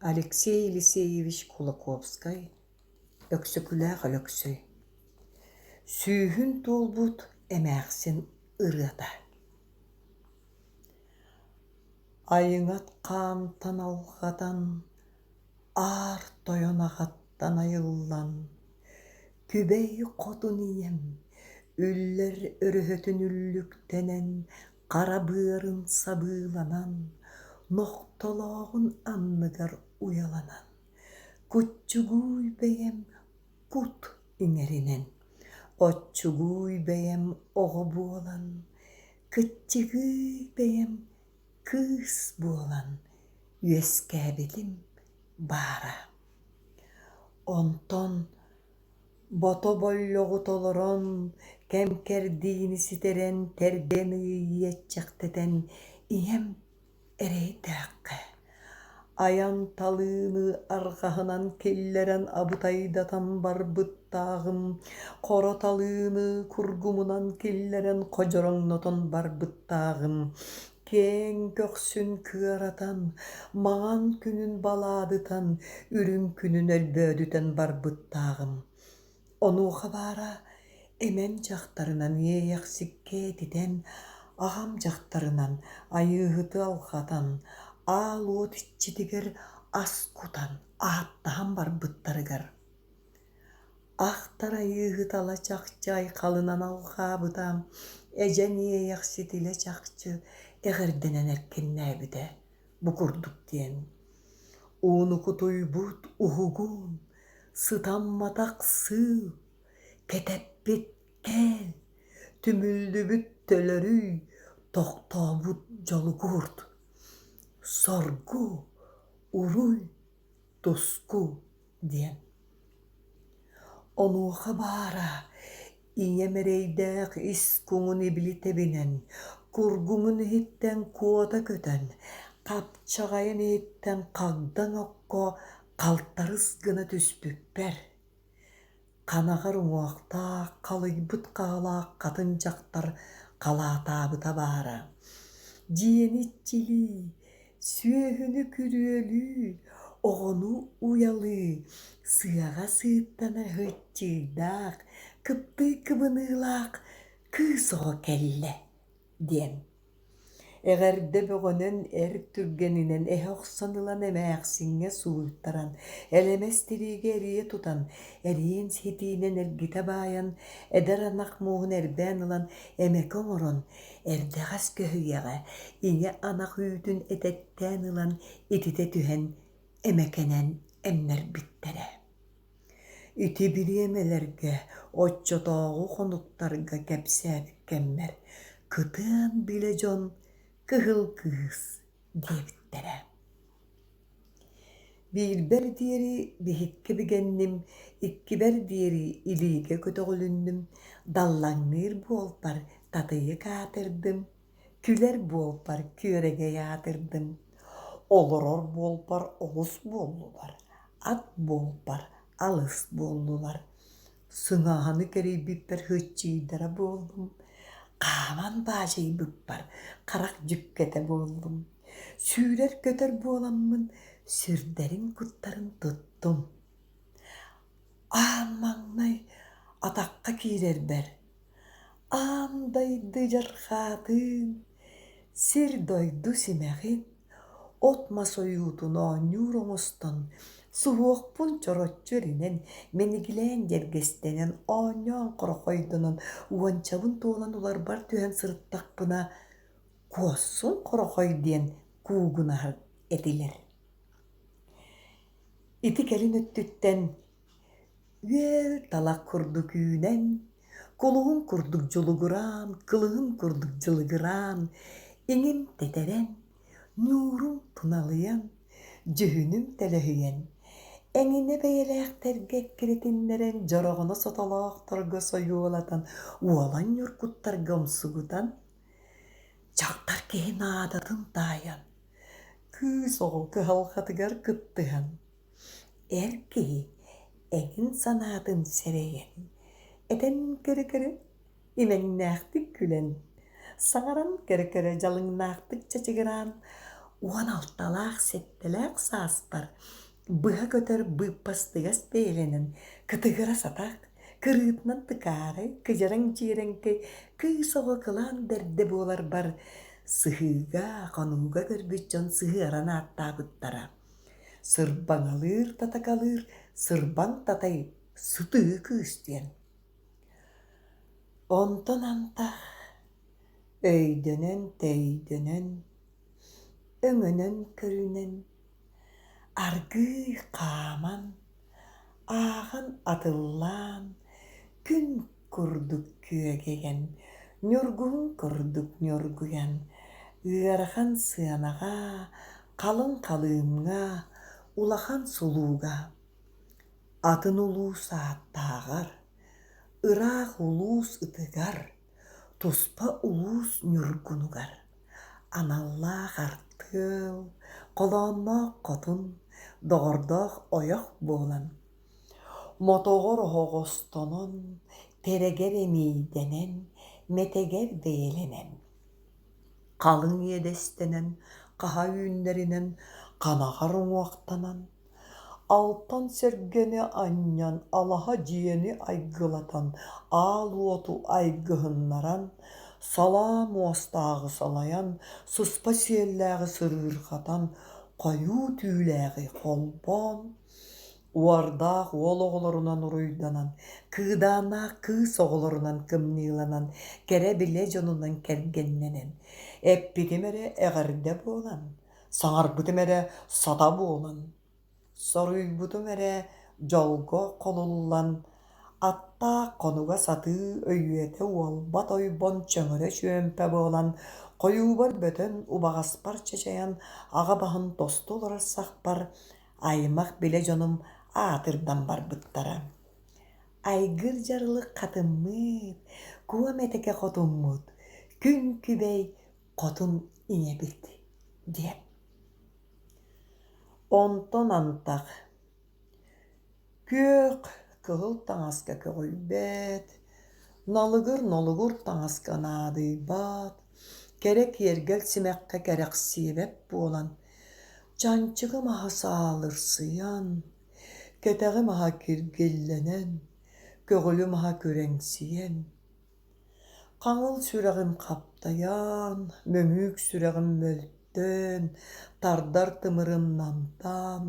Алексей Елисеевич Кулаковскай, Өксөкүлээх Өлөксөй Сүүһүн туолбут эмээхсин ырыата Айыҥат хаантан алҕатан, Аар тойон аҕаттан айыллан, Күбэй хотун ийэм Үллэр өрөһөтүн үллүктэнэн, Хара быарын сабыыланан, Нохтолооҕун анныгар уйаланан, Куччугуй бэйэм кут иҥэринэн, Оччугуй бэйэм оҕо буолан, Кыччыгый бэйэм кыыс буолан Үөскээбитим баара. Онтон бото боллоҕу толорон, кэм кэрдиини ситэрэн, тэргэн ыйы иэччэхтэтэн ийэм эрэйдээххэ айан талыыны арҕаһынан киллэрэн абытайдатан барбыттааҕым, хоро талыыны кургумунан киллэрэн ходьороҥнотон барбыттааҕым, киэҥ көхсүн кыаратан, маҥан күнүн балаадытан, үрүҥ күнүн өлбөөдүтэн барбыттааҕым. Онуоха баара эмэн дьахтарынан иэйэхсиккэ этитэн, аҕам дьахтарынан айыыһыты алҕатан, аал уот иччитигэр ас кутан ааттаһан барбыттарыгар Ахтар айыыһыт ала чахчы айхалынан алҕаабыта, эдьэн иэйэхсит илэ чахчы эҕэрдэнэн эркиннээбитэ бу курдук диэн: Ууну кутуйбут уһугун, сытамматах сыыл, кэтэппит кээл, түмүллүбүт төлөрүй, тохтообут дьолугурт, соргу, уруй, туску диэн. Онуоха баара ийэм эрэйдээх ис куҥун ибили тэбинэн, кургумун иһиттэн куота көтөн, хапчаҕайын иһиттэн хагдаҥ окко халтарыс гына түспүппэр, ханаҕар уҥуохтаах, халыйбыт хаалаах хатын дьахтар халаатаабыта баара. Дьиэни иччилии, сүөһүнү күрүөлүү, оҕону уйалыы, сыаҕа сыыттана һыччыйдаах, кыптый кыбыныылаах кыыс оҕо кэллэ диэн. Эҕэрдэ бөҕөнөн эр түргэнинэн эһэ охсон ылан эмээхсиҥҥэ сууйтаран, элэмэс тириигэ эрийэ тутан, эриэн ситиинэн эргитэ баайан, эдэр ынах муоһун эрбээн ылан эмэкэ оҥорон, эрдэҕэс көһүйэҕэ ийэ ынах үүтүн этэттээн ылан ититэ түһэн эмэкэнэн эмнэрбиттэрэ. Ити бириэмэлэргэ оччотооҕу хонуктарга кэпсээбит кэммэр кытыан билэ дьон «Кыһыл кыыс» диэбиттэрэ. Биирбэр диэри биһикки бигэнним, иккибэр диэри илиигэ көтөҕүлүннүм, даллаҥныыр буолбар татыйык аатырдым, күлэр буолбар күөрэгэй аатырдым, олорор буолбар оҕус буоллулар, ат буолбар алыс буоллулар, сыҥааһыны кэрийбиппэр һыччыйдара буоллум, хааман баадьайбыппар харах дьүккэтэ буоллум, сүүрэр-көтөр буоламмын сүрдэрин-куттарын туттум. Аан маҥнай атахха киирэрбэр Аан дайды дьархаатыын, сир-дойду симэҕин, от-мас ойуутун оонньуур оҥостон, суһуохпун чороччу эринэн, мэнигилээн дьэргэстэнэн, оонньоон хорохойдонон, уончабын туолан уларбар түһэн сырыттахпына, «Куоссун хорохой» диэн куугунаһар этилэр. Ити кэлин өттүттэн Үөл талах курдук үүнэн, кулуһун курдук дьулугураан, кылыһын курдук дьылыгыраан, иҥин тэтэрэн, ньуурум туналыйан, дьүһүнүм төлөһүйэн, эҥинэ бэйэлээхтэргэ эккирэтиннэрэн, дьороҕоно сотолоохторго сойуолатан, уолан ньургуттарга умсугутан, дьахтар киһи наадатын таайан, кыыс оҕо кыһалҕатыгар кыттыһан, Эр киһи эҥин санаатын сэрэйэн, этэн көрө-көрө имэҥнээхтик күлэн, саҥаран көрө-көрө дьалыҥнаахтык чачыгыраан, 16-лаах сэттэлээх сааспар быһа көтөр быыппастыгас бэйэлэнэн кытыгырас атах, кырыытынан тыкаарай, кыдьараҥ дьиэрэҥкэй кыыс оҕо кылаан бэрдэ буоларбар сыһыыга, хонууга көрбүт дьон сыһыаран ааттаабыттара. Сырбаҥалыыр татакалыыр сырбаҥ татай сытыы кыыс диэн. Онтон антах өйдөнөн-төйдөнөн, өҥөнөн көрүнэн, аргыый хааман, ааҕан атыллаан, күн курдук күөгэйэн, ньургуһун курдук ньургуйан, ыарахан сыанаҕа, халыҥ халыымҥа, улахан сулууга Атын улуус ааттааҕар, ыраах улуус ытыгар, туспа улуус ньургунугар аналлаах артыал, холоонноох хотун, доҕордоох ойох буолан, мотоҕор оһоҕостонон, тэрэгэр эмиийдэнэн, мэтэгэр бэйэлэнэн, халыҥ иэдэстэнэн, хаһа үүннэринэн, ханаҕар уҥуохтанан, Алтан сэргэни анньан, алаһа дьиэни айгылатан, аал уоту айгыһыннаран, салаа муостааҕы салайан, сыспа сиэллээҕи сырыырҕатан, хойуу түүлээҕи холбоон, уордаах уол оҕолорунан уруйданан, кыыдааннаах кыыс оҕолорунан кымньыыланан, кэрэ-билэ дьонунан кэргэннэнэн, эппитим эрэ эҕэрдэ буолан, Саҥарбытым эрэ сата буолан, соруйбутум эрэ дьолго холуллан, аттаах хонуга сатыы өйүөтэ уолбат ойбон чөҥөрө чүөмпэ буолан, хойуубар бөтөн, убаҕаспар чачайан, аҕа баһын тосту олорор сахпар аймах-билэ дьонум аатырдан барбыттара. Айгыр дьарылык хатыммыт, куом этэкэ хотуммут, күн күбэй хотун ийэбит диэн. Онтон антах күөх, кыһыл таҥаска көҕүйбэт, налыгыр-нолугур таҥаска наадыйбат, кэрэ киэргэл симэххэ кэрэхсиэбэт буолан, чанчыгым аһа саалырсыйан, кэтэҕим аһа киргиллэнэн, көҕүлүм аһа күрэҥсийэн, Хаҥыл сүрэҕим хаптайан, мөҥүүк сүрэҕим мөлтөөн, тардар тымырым намтаан,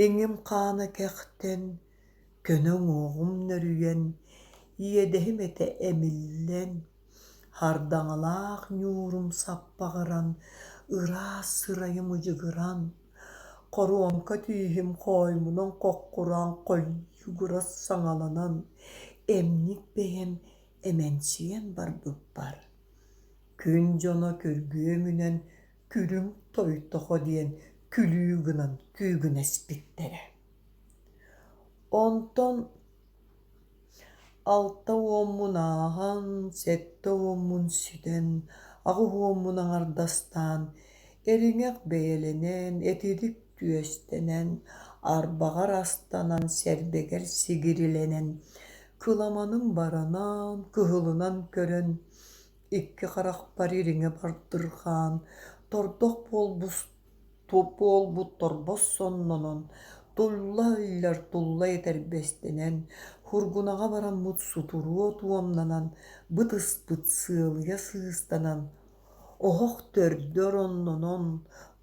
иҥим хаана кэхтэн, көнө уҥуоҕум нөрүйэн, иэдэһим этэ эмиллэн, хардаҥалаах ньуурум саппаҕыран, ыраас сырайым ыдьыгыран, хоруоҥка тииһим хооймунан хоххураан хойугурас саҥаланан, эмньик бэйэм эмэнсийэн барбыппар, күн дьоно күргүөмүнэн күлүҥ тойтохо диэн күлүү гынан күүгүнэспиттэрэ. Онтон Алта уоммун ааһан, сэттэ уоммун сүтэн, аҕыс уоммун аҥардастаан, эриҥэх бэйэлэнэн, этирик түөстэнэн, арбаҕар астанан, сэрбэгэр сигирилэнэн, кыламаным баранан, кыһылынан көрөн, икки харахпар ириҥэ бардырҕаан, тордох буолбут буолбут торбос соннонон, тулла иллэр тулла этэрбэстэнэн, һургунаҕа бараммыт сутуруо туомнанан, бытыспыт сыалыйа сыыстанан, оһох төрдө ороннонон,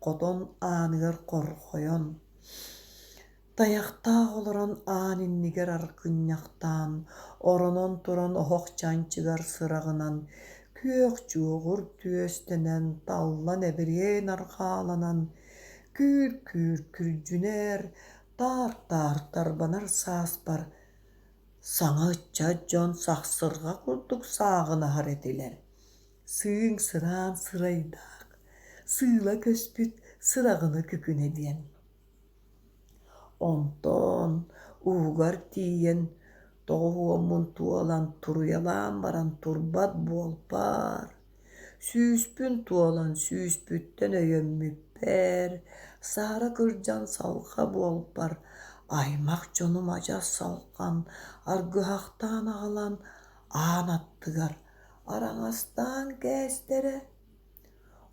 хотон ааныгар хорҕойон, Тайахтаах олорон аан иннигэр аргынньахтаан, оронон туран оһох чанчыгар сыраҕынан, күөх чуоҕур түөстэнэн, таллан эбириэн арҕааланан, күүр-күүр күрдьүнэр, таар-таар тарбанар сааспар саҥа ыччат дьон сахсырҕа курдук сааҕынаһар этилэр. Сыыҥ сыраан сырайдаах, сыыла көспүт сыраҕыны күкүнэ диэн. Онтон уһугар тиийэн тоҕуһуоммун туолан туруйалаан баран турбат буолбар, сүүспүн туолан сүүспүттэн өйөммүппэр, саара кырдьан салҕа буолбар, аймах дьонум адьас салҕан, аргыһахтаан аҕалан аан аттыгар араҥастаан кээстэрэ.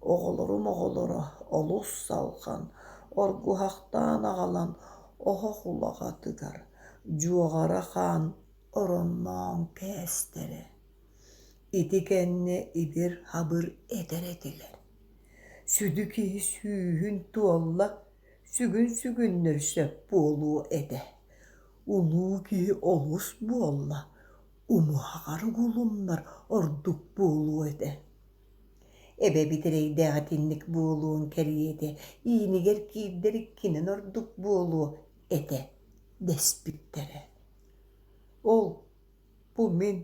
Оҕолорум оҕолоро олус салҕан, оргуһахтаан аҕалан оһох улаҕатыгар дьуоҕара хаан оронноон кээстэрэ. Ити кэннэ ибир-хабыр этэр этилэр: «Сүдү киһи сүүһүн туолла, сүгүн сүгүннэр сөп буолуо этэ, улуу киһи олус буолла, умуһаҕар угулуннар ордук буолуо этэ» Эбэбит эрэйдээх итинник буолуон кэриэтэ, иинигэр киирдэр иккинэн ордук буолуо этэ дэспиттэрэ. Ол бу мин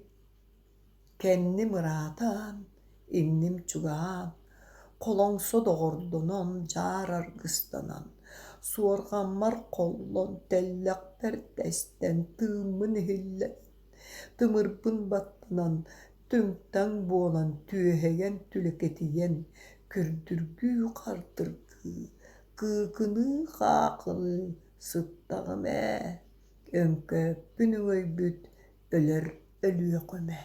кэнним ыраатан, инним чугаһаан, холоҥсо доҕордонон, дьаар аргыстанан, суорҕаммар холлон, тэллэхпэр тэстэн, тыыммын иһиллэн, тымырбын баттанан, түҥ-таҥ буолан түөһэйэн түлэкэтийэн, күрдүргүү-хардыргыы, кыыкыныы-хаахыныы сыттаҕым ээ, өҥкөөппүн өҥөйбүт өлөр Өлүөхүмэ.